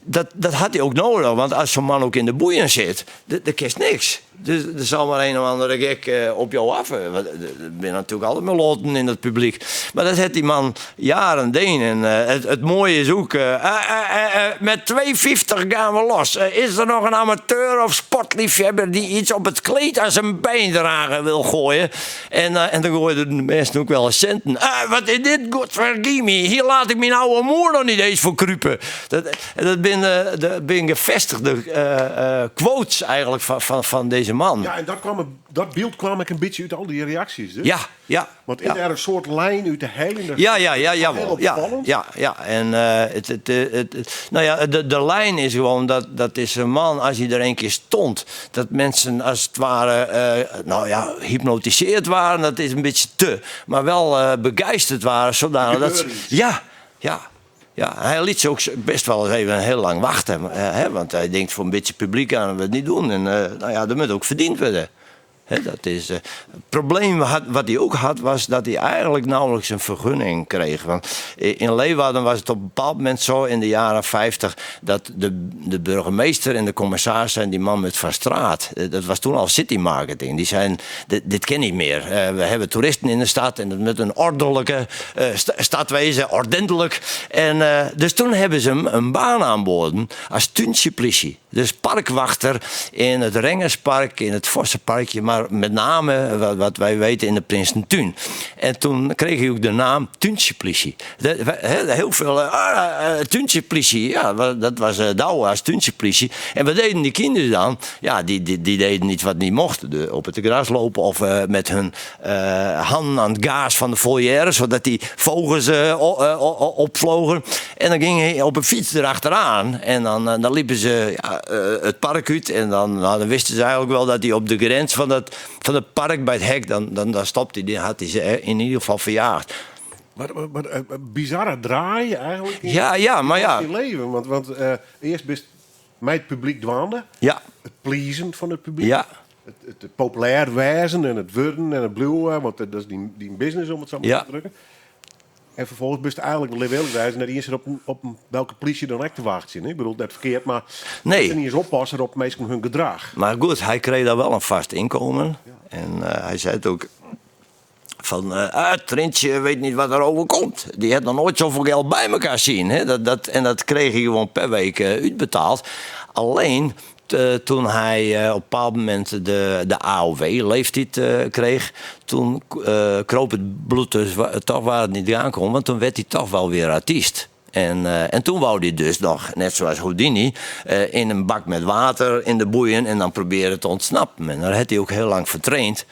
dat had hij ook nodig, want als zo'n man ook in de boeien zit, dan kist niks. Dus er zal maar een of andere gek op jou af. Want er zijn natuurlijk altijd maar loten in het publiek. Maar dat heeft die man jaren deed. En het mooie is ook, met 2,50 gaan we los. Is er nog een amateur of sportliefhebber die iets op het kleed aan zijn bijdrage wil gooien? En dan gooiden de mensen ook wel eens centen. Wat is dit, godvergimme? Hier laat ik mijn oude moer nog niet eens voor kruipen. Dat zijn de zijn gevestigde quotes eigenlijk van deze man. Ja, en dat beeld kwam ik een beetje uit al die reacties. Dus. Ja, ja. Want is ja. er een soort lijn uit de hele Ja, ja, ja, Heel jawel. Ja, opvallend. ja, ja. En het, het, het, het, nou ja, de, de lijn is gewoon dat, dat is een man, als hij er een keer stond, dat mensen als het ware hypnotiseerd waren, dat is een beetje te, maar wel begeisterd waren, zodanig dat ze Gebeurde iets. Ja, ja. Ja, hij liet ze ook best wel eens even heel lang wachten. Hè, want hij denkt, voor een beetje publiek gaan we het niet doen. En dat moet ook verdiend worden. Hè, dat is het probleem wat hij ook had, was dat hij eigenlijk nauwelijks een vergunning kreeg. Want in Leeuwarden was het op een bepaald moment zo, in de jaren 50, dat de burgemeester en de commissaris zijn die man met Van Straat. Dat was toen al city marketing. Die zeiden, dit ken niet meer. We hebben toeristen in de stad en dat moet een ordelijke stad wezen, ordentelijk. En dus toen hebben ze hem een baan aanboden als tuintjepolitie. Dus parkwachter in het Rengerspark, in het Vossenparkje, maar met name, wat wij weten, in de Prinsentuin. En toen kreeg hij ook de naam Tuintjepolitie. Heel veel Tuintjepolitie, ja, dat was Douwe als Tuintjepolitie. En wat deden die kinderen dan? Ja, die deden iets wat niet mocht. Op het gras lopen of met hun handen aan het gaas van de volière, zodat die vogels opvlogen. En dan ging hij op een fiets erachteraan. En dan liepen ze, ja, het park uit. En dan wisten ze eigenlijk wel dat hij op de grens van het park bij het hek, dan stopte hij, die had hij ze in ieder geval verjaagd. Maar bizarre draai eigenlijk in Ja, ja, maar ja. je leven. Want eerst bist mij het publiek dwaande. Ja. Het pleasen van het publiek. Ja. Het populair wijzen en het worden en het bluwen. Want dat is die business, om het zo maar te drukken. En vervolgens bist eigenlijk wel heel wijzen dat die eerst op een, welke politie dan ook te wachten zijn. Ik bedoel, net verkeerd, maar ze niet eens oppassen op mensen hun gedrag. Maar goed, hij kreeg daar wel een vast inkomen. En hij zei het ook van Trintje weet niet wat er overkomt. Die heeft nog nooit zoveel geld bij elkaar zien. Hè? En dat kreeg hij gewoon per week uitbetaald. Alleen toen hij op een bepaald moment de A O W-leeftijd kreeg, toen kroop het bloed dus toch waar het niet aankwam, want toen werd hij toch wel weer artiest. En toen wou hij dus nog, net zoals Houdini, in een bak met water in de boeien en dan proberen te ontsnappen. En daar had hij ook heel lang vertraind.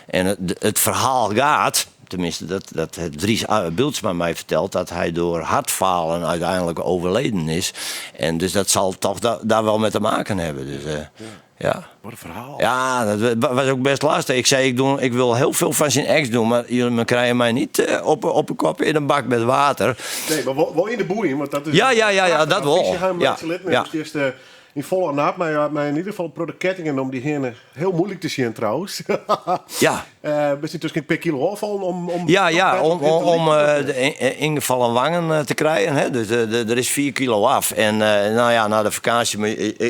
En het verhaal gaat, Tenminste, dat, dat hat Dries Bultsma my ferteld, dat hy door hartfalen uiteindelijk overleden is. En dus dat zal toch daar wel mee te maken hebben. Dus, ja. Wat een verhaal. Ja, dat was ook best lastig. Ik zei, ik wil heel veel van zijn ex doen, maar jullie krijgen mij niet op een kop in een bak met water. Nee, maar wel in de boeien, want dat is Ja, dat wel. Ja, ja. Eerst, in volle naad, maar in ieder geval productkettingen om die heen. Heel moeilijk te zien trouwens. Bist tussen een paar kilo afvallen om Ja, om de ingevallen wangen te krijgen. Hè? Dus er is 4 kilo af. En nou ja, na de vakantie, op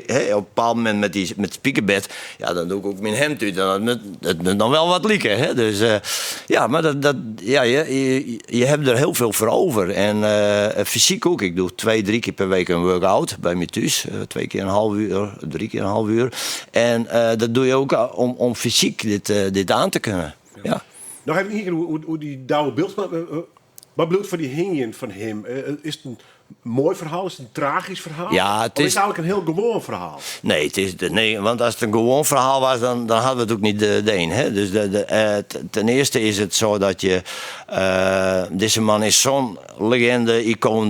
een bepaald moment met het spiekerbed, ja, dan doe ik ook mijn hemd uit. En dat moet dan wel wat lieken. Hè? Dus ja, maar dat, ja, je hebt er heel veel voor over. En fysiek ook. Ik doe 2, 3 keer per week een workout bij me thuis. 2 keer een half uur, 3 keer een half uur. En dat doe je ook om fysiek dit aan te kunnen. Ja. Nog even hier hoe die Douwe Bultsma, wat bedoelt voor die hingjen van hem? Is het een mooi verhaal? Is het een tragisch verhaal? Ja, het Of is is het eigenlijk een heel gewoon verhaal? Nee, nee, want als het een gewoon verhaal was, dan hadden we het ook niet de een. Hè? Dus ten eerste is het zo dat je... deze man is zo'n legende, icoon,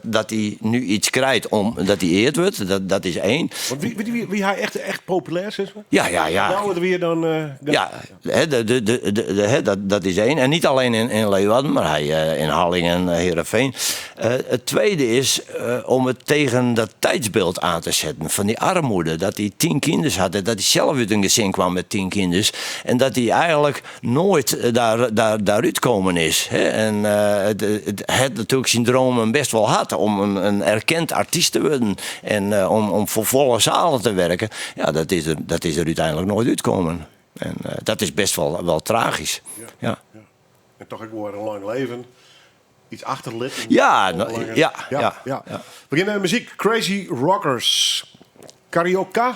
dat hij nu iets krijgt omdat hij eerd wordt. Dat is één. Want wie hij echt populair is, zeg maar? Ja, ja, ja. Nou, het weer dan Ja, hè, hè, dat is één. En niet alleen in Leeuwarden, maar hij in Harlingen, Heerenveen. Het tweede is om het tegen dat tijdsbeeld aan te zetten van die armoede. Dat hij 10 kinderen had, dat hij zelf uit een gezin kwam met 10 kinderen. En dat hij eigenlijk nooit daaruit komen is. Hè? En het natuurlijk zijn dromen best wel had om een erkend artiest te worden. En om voor volle zalen te werken. Ja, dat is er uiteindelijk nooit uitkomen. En dat is best wel tragisch. Ja. Ja. Ja. En toch ook wel een lang leven. Iets achterlit. Ja, Nog nou, langer. ja, Ja, ja, ja. ja. We beginnen met muziek. Crazy Rockers. Carioca?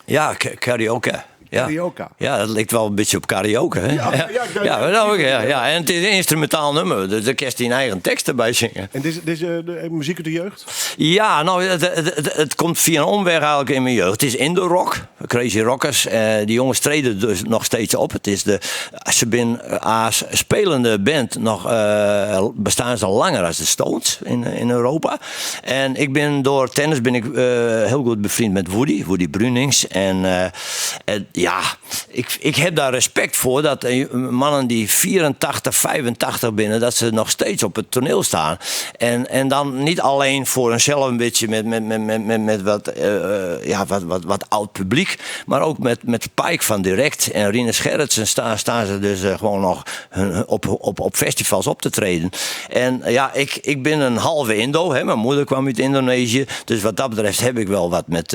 Ja, karaoke. Ja. Carioca. Ja, dat lijkt wel een beetje op karaoke, hè? Ja, ja, ik denk Ja, dat nou, ja, ja. En het is een instrumentaal nummer, dus daar kun je je eigen tekst erbij zingen. En dit is de muziek uit de jeugd? Ja, nou, het komt via een omweg eigenlijk in mijn jeugd. Het is Indo-rock, Crazy Rockers. Die jongens treden dus nog steeds op. Het is de, ze zijn als spelende band nog bestaan ze al langer als de Stones in Europa. En ik ben door tennis ben ik heel goed bevriend met Woody, Woody Brunings. En ja, ik heb daar respect voor dat mannen die 84, 85 binnen, dat ze nog steeds op het toneel staan. En dan niet alleen voor hunzelf een beetje met wat oud publiek, maar ook met Pike van Direct en Rinus Gerritsen staan ze dus gewoon nog op festivals op te treden. En ja, ik ben een halve Indo, hè. Mijn moeder kwam uit Indonesië, dus wat dat betreft heb ik wel wat met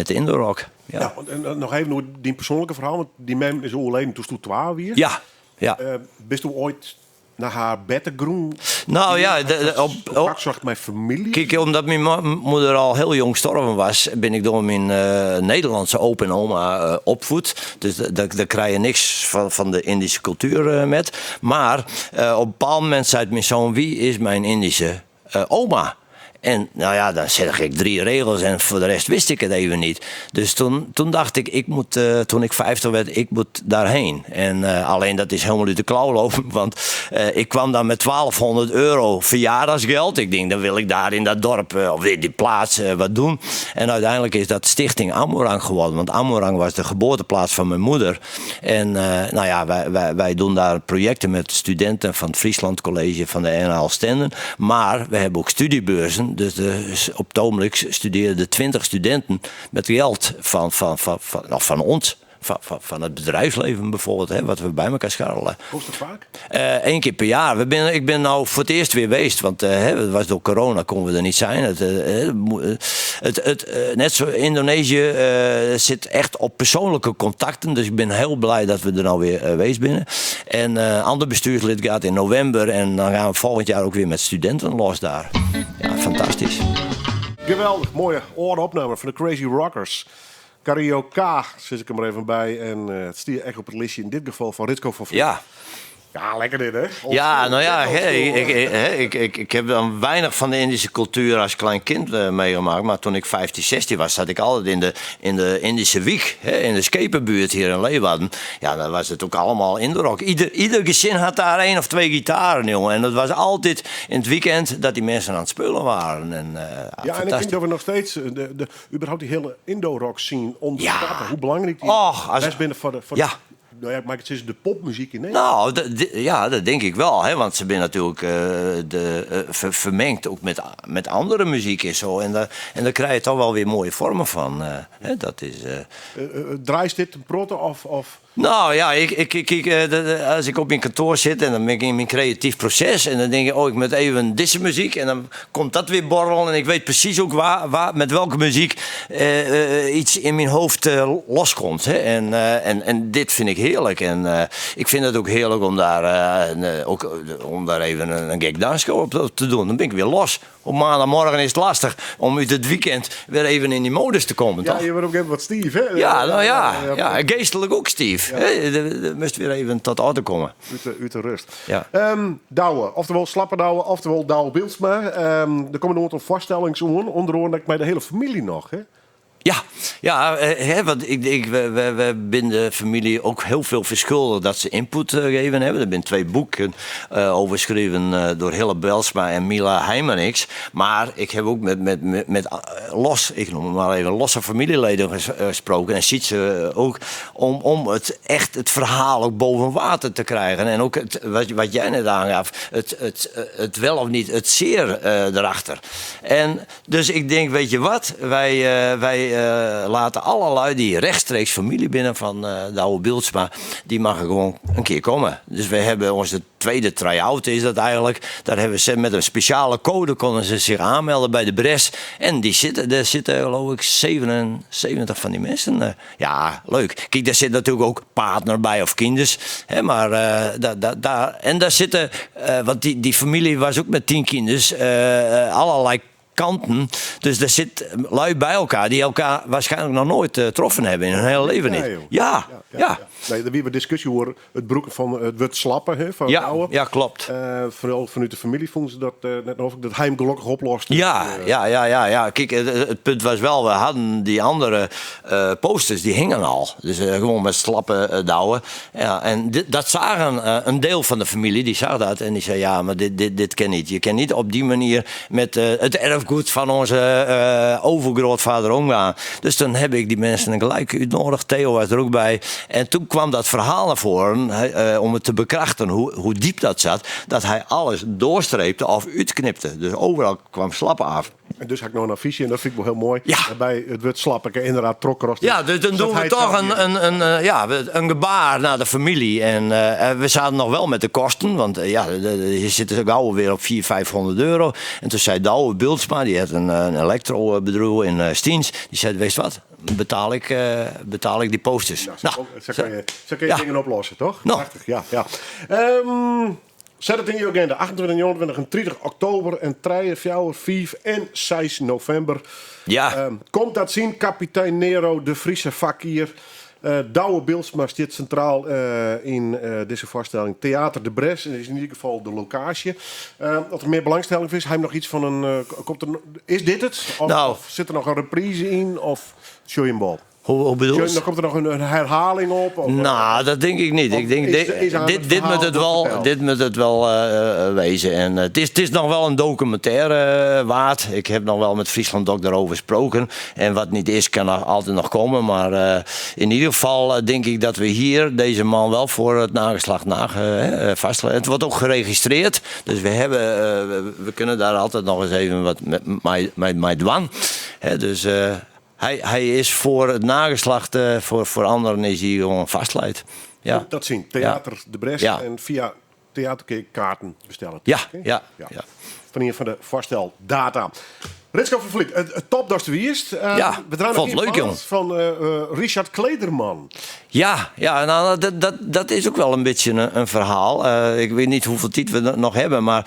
de Indo-rock. Ja. Ja, want, en nog even die persoonlijke verhaal, want die mem is overleden toen stond 12 weer. Ja, ja. Bist u ooit naar haar bed te groen? Nou ja, Die de, op, contact op, zocht mijn familie. Kijk, omdat mijn moeder al heel jong gestorven was, ben ik door mijn Nederlandse opa en oma opvoed. Dus daar krijg je niks van de Indische cultuur met. Maar op een bepaald moment zei mijn zoon, wie is mijn Indische oma? En dan zeg ik 3 regels en voor de rest wist ik het even niet. Dus toen dacht ik, toen ik 50 werd, ik moet daarheen. En alleen dat is helemaal uit de klauw lopen, want ik kwam daar met 1200 euro verjaardagsgeld. Ik denk, dan wil ik daar in dat dorp of in die plaats wat doen. En uiteindelijk is dat Stichting Amurang geworden, want Amurang was de geboorteplaats van mijn moeder. En wij doen daar projecten met studenten van het Friesland College, van de NHL Stenden. Maar we hebben ook studiebeurzen. Dus op het ogenblik studeren de 20 studenten met geld van ons. Van het bedrijfsleven bijvoorbeeld, hè, wat we bij elkaar scharrelen. Kost het vaak? 1 keer per jaar. Ik ben nou voor het eerst weer geweest, want hè, het was door corona konden we er niet zijn. Net zo Indonesië zit echt op persoonlijke contacten, dus ik ben heel blij dat we er nou weer geweest zijn. En ander bestuurslid gaat in november en dan gaan we volgend jaar ook weer met studenten los daar. Ja, fantastisch. Geweldig, mooie ooropname van de Crazy Rockers. Carioca, zit ik er maar even bij. En het stier echt op het listje, in dit geval van Ritko van Vliet. Ja, lekker dit, hè? Ja, nou ja, ik, ik, ik, heb dan weinig van de Indische cultuur als klein kind eh, meegemaakt. Maar toen ik 15, 16 was, zat ik altijd in de, in de Indische Wiek, hè, in de Skepenbuurt hier in Leeuwarden. Ja, dan was het ook allemaal Indorock. Ieder, ieder gezin had daar één of twee gitaren, jongen. En dat was altijd in het weekend dat die mensen aan het spullen waren. En, uh, ja, en ik denk dat we nog steeds eh, de, de, überhaupt die hele Indo-rock scene onderschatten. Ja. Hoe belangrijk die Och, als, binnen voor de, voor ja. Nou ja, maar het is de popmuziek in Nederland. Nou, ja, dat denk ik wel. Hè, want ze zijn natuurlijk uh, de, uh, vermengd ook met, met andere muziek en zo. En, daar, en daar krijg je toch wel weer mooie vormen van. Uh, hè, dat is, Draait dit een protte of, of... Nou ja, ik, ik, ik, ik, als ik op mijn kantoor zit en dan ben ik in mijn creatief proces. En dan denk ik, oh, ik moet even deze muziek. En dan komt dat weer borrelen. En ik weet precies ook waar, waar, met welke muziek iets in mijn hoofd loskomt. Hè. En, en, en dit vind ik heerlijk. En ik vind het ook heerlijk om daar, ook, om daar even een, een gek dansje op te doen. Dan ben ik weer los. Op maandagmorgen is het lastig om uit het weekend weer even in die modus te komen, ja, toch? je wordt ook even wat stief, hè? Ja, nou ja. ja, geestelijk ook stief. Ja. Moest weer even tot orde komen. Uit de, uit de rust. Ja. Um, Douwe, oftewel Slappe Douwe, oftewel Douwe Bilsma. Um, er komen een aantal voorstellingen onder andere bij de hele familie nog, hè? Ja, ja hè, want ik, ik, we, we, we binnen de familie ook heel veel verschuldigd dat ze input gegeven hebben. Er zijn twee boeken uh, overschreven uh, door Hille Belsma en Mila Heijmaniks. Maar ik heb ook met, met, met, met los, ik noem het maar even, losse familieleden gesproken. En ziet ze ook om, om het echt het verhaal ook boven water te krijgen. En ook het, wat, wat jij net aangaf, het, het, het wel of niet, het zeer erachter. En dus ik denk, weet je wat, wij, wij laten alle lui die rechtstreeks familie binnen van uh, Douwe Bilsma, die mag gewoon een keer komen. Dus we hebben onze tweede try-out is dat eigenlijk. Daar hebben ze met een speciale code konden ze zich aanmelden bij de Bres. En die zitten, daar zitten geloof ik 77 van die mensen. Uh, ja, leuk. Kijk, daar zit natuurlijk ook partner bij of kinders. Hè, maar daar, daar, daar, en daar zitten, want die, die familie was ook met 10 kinders, allerlei kanten. Dus daar zit lui bij elkaar die elkaar waarschijnlijk nog nooit getroffen hebben in hun hele leven niet. Ja, ja, ja. ja. Nee, er wie discussie hoor het broeken van het wordt slappen hè, van ja, oude. ja, klopt. Vooral vanuit de familie vonden ze dat net nog dat hij hem gelukkig oplost. Ja, ja, ja, ja, ja. Kijk, het, het punt was wel, we hadden die andere posters, die hingen al. Dus gewoon met slappe douwen. Ja, en dit, dat zagen een deel van de familie, die zag dat en die zei, ja, maar dit, dit, dit kan niet. Je kan niet op die manier met het erfgoed van onze overgrootvader omgaan. Dus toen heb ik die mensen gelijk uitnodigd. Theo was er ook bij. En toen kwam dat verhaal naar voren, om het te bekrachten hoe, hoe diep dat zat, dat hij alles doorstreepte of uitknipte. Dus overal kwam slappen af. En dus had ik nog een affiche en dat vind ik wel heel mooi. Ja. Bij het wordt slappen inderdaad trok Ja, dus dan doen we toch een, een, een, ja, een gebaar naar de familie. En we zaten nog wel met de kosten, want ja, je zit er gauw weer op 400, 500 euro. En toen zei Douwe Bultsma, die had een, een elektrobedrijf in Stiens, die zei, weet je wat, betaal ik, betaal ik die posters. Ja, zo, nou, zo kan je, zo kun je ja. dingen oplossen, toch? Nou. Prachtig, ja. ja. Zet het in je agenda. 28, 29 en 30 oktober en 3, 4, 5 en 6 november. Ja. Komt dat zien, kapitein Nero, de Friese fakir. Douwe Bilsma zit centraal in deze voorstelling. Theater de Bres, en is in ieder geval de locatie. Dat er meer belangstelling is, hij heeft nog iets van een... komt er, is dit het? Of, nou. of zit er nog een reprise in? Of show bal? Hoe, hoe bedoel je? Dan komt er nog een, een herhaling op? Of, nou, dat denk ik niet. Ik denk, is, dit, is dit, dit, moet het wel, dit moet het wel wezen. En het, is, het is nog wel een documentaire waard. Ik heb nog wel met Friesland Doc daarover gesproken. En wat niet is, kan er altijd nog komen. Maar in ieder geval denk ik dat we hier deze man wel voor het nageslacht na, vastleggen. Het wordt ook geregistreerd. Dus we, hebben, we kunnen daar altijd nog eens even wat met mij dwang. Dus... Hij, hij is voor het nageslacht, voor, voor anderen is hij gewoon vastleid. Ja. Dat zien. Theater ja. de Bres ja. en via Theaterkeer kaarten bestellen. Ja, ja, ja. ja. Van hier van de vaststel data. Ritsko van Vliet, het, het top dat is eerst. Ja, we draaien vond het leuk, jong. Van Richard Klederman. Ja, ja nou, dat, dat, dat is ook wel een beetje een, een verhaal. Ik weet niet hoeveel tijd we nog hebben, maar...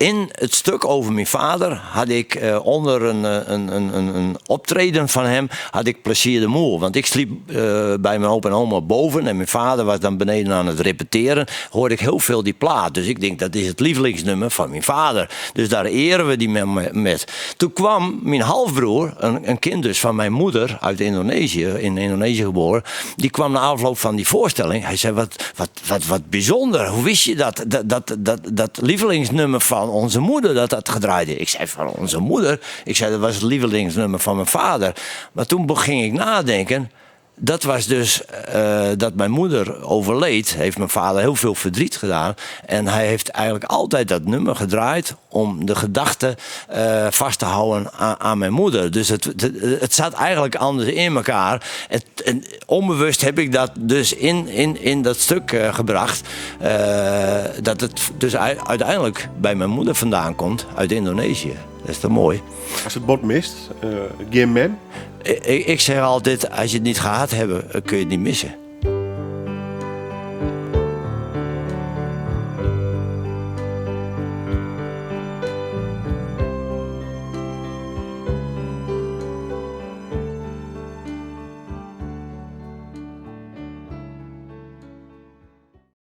In het stuk over mijn vader had ik eh, onder een, eh, een, een, een, een optreden van hem had ik Plezier de Moel. Want ik sliep eh, bij mijn opa en oma boven en mijn vader was dan beneden aan het repeteren. Hoorde ik heel veel die plaat. Dus ik denk dat is het lievelingsnummer van mijn vader. Dus daar eren we die met. Toen kwam mijn halfbroer, een, een kind dus van mijn moeder uit Indonesië, in Indonesië geboren, die kwam na afloop van die voorstelling. Hij zei: Wat, wat, wat, wat bijzonder, hoe wist je dat? Dat, dat, dat, dat lievelingsnummer van onze moeder dat dat gedraaid is. Ik zei: Van onze moeder? Ik zei: Dat was het lievelingsnummer van mijn vader. Maar toen ging ik nadenken. Dat was dus eh, dat mijn moeder overleed, heeft mijn vader heel veel verdriet gedaan. En hij heeft eigenlijk altijd dat nummer gedraaid om de gedachte eh, vast te houden aan, aan mijn moeder. Dus het, het, het zat eigenlijk anders in elkaar. En, en onbewust heb ik dat dus in, in, in dat stuk eh, gebracht. dat het dus uiteindelijk bij mijn moeder vandaan komt, uit Indonesië. Dat is toch mooi? Als het bot mist, uh, geen mem. Ik, ik zeg altijd, als je het niet gehad hebt, kun je het niet missen.